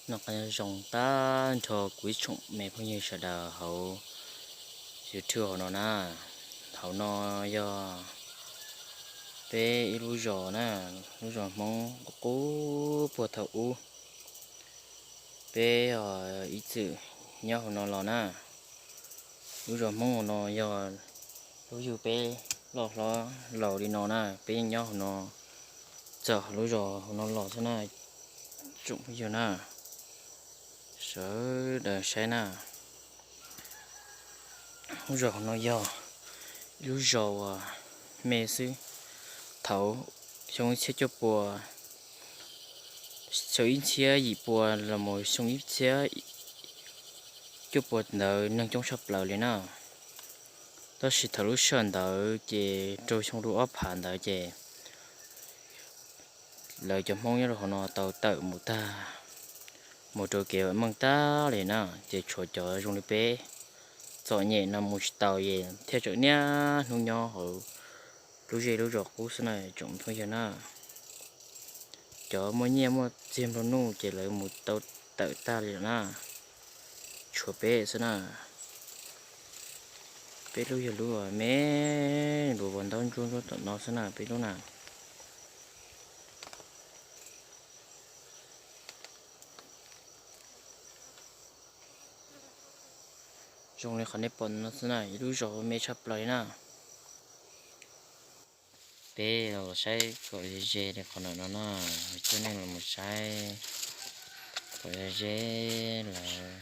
Noj qab nyob zoo tag nrho kuv ib tsoom me phooj ywg sawv daws hauv YouTube hauv no na. Hauv no yog peb ib lub zos na, lub zos Hmoob qub qub puag thaum ub. Peb ib txwm nyob hauv no los na. Lub zos Hmoob hauv no yog lub yug peb loj hlob laus li no na, peb yeej nyob hauv no, txawm hauv lub zos hauv no los xwb na, tsoom phooj ywg na, sawv daws saib na. Lub zos hauv no yog ib lub zos uas me xwb. Thaum xyoo ib txhiab cuaj pua, xyoo ib txhiab yim pua los mus xyoo ib txhiab cuaj pua ntawd neeg coob tshaj plaws li na. Tab sis thaum lub sij hawm ntawd ces rau xyoo lub ob phav ntawd ces lawv cov Hmoob nyob rau hauv no tau tawm mus tag, mus rau kev vam meej tag li na, ces tshuav cov zoo li peb txom nyem no mus tsis tau es thiaj tseem niaj hnub nyob hauv lub zej lub zos qub xwb na tsoom phooj ywg na. Cov muaj nyiaj muaj txiag nplua nuj ces lawv mus tau tawm tag li lawm na, tshuav peb xwb na. Peb lub yog lub me luas vos ntaub ntsuab ntsuab tom no xwb na, peb lub na. Zoo li qhov nej pom no xwb na, ib lub zos me tshaj plaws li na. Peb los saib kom ze ze li qhov no no na, coj nej los mus saib kom ze ze lawm.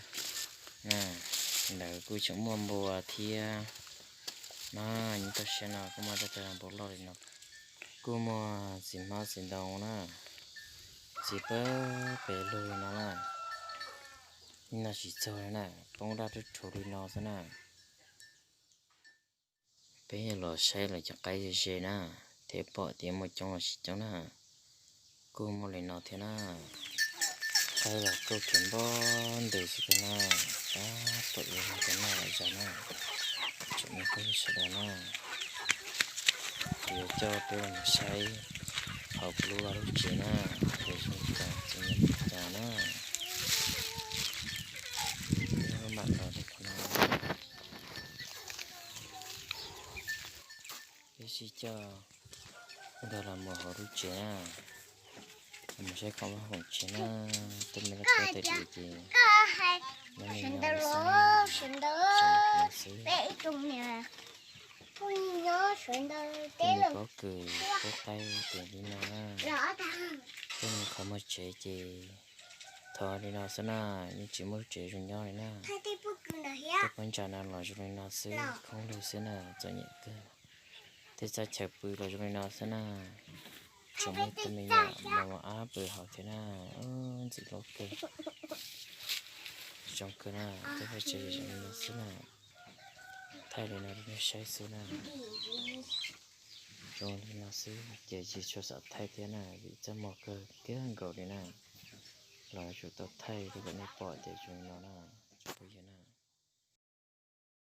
Ntawd kuj tseem muaj npua thiab na, nyob toj siab no kuj muaj txoj cai npua loj li no. Kuj muaj txiv hmab txiv ntoo na, txiv pab pem lug li no na. Noj tsis txog li na, poob daj rub rhuv li no xwb na. Peb los saib lawv cov qaib ze ze na, thiab pom tias muaj coob los tsis coob na. Kuj muaj li no thiab na. Qaib los kuj khiav npog ntws xwb thiab na. Tab tom yuav zoo rau noj lawm zog na. Tsoom me phooj ywg sawv daws na, kuv yuav coj peb los mus saib hauv kuv lub vaj lub tsev na, ces zoo li cas txom nyem li cas na. Peb mam los rau qhov no, peb sib coj nkag los mus hauv lub tsev na. Mus saib khoom vaj khoom tsev na, tej me laj kab tej diav ces nyob li no xwb na, zoo li no xwb. Tej me pob kws, pob qaib ces li no na. Tej me qhov muag tsev ces thov li no xwb na, yeej tsis muaj lub tsev zoo nyob li na. Tej pob ntsa no los zoo li no xwb, khoob lug xwb na, txom nyem kawg. Tej txaj chaw pw los zoo li no xwb na. Tseem muaj tej me nyuam mos mos ab pw hauv thiab na. Ntxim loj kawg. Zoo kawg na, tej vaj tsev zoo li no xwb na. Thaij li no rau nej saib xwb na. Zoo li no xwb ces tsis tshua xav thaij thiab na, vim txaj muag kawg kiag nkaus li na. Los yuav tsum tau thaij rau kom nej pom tias zoo li no na, tsoom phooj ywg na.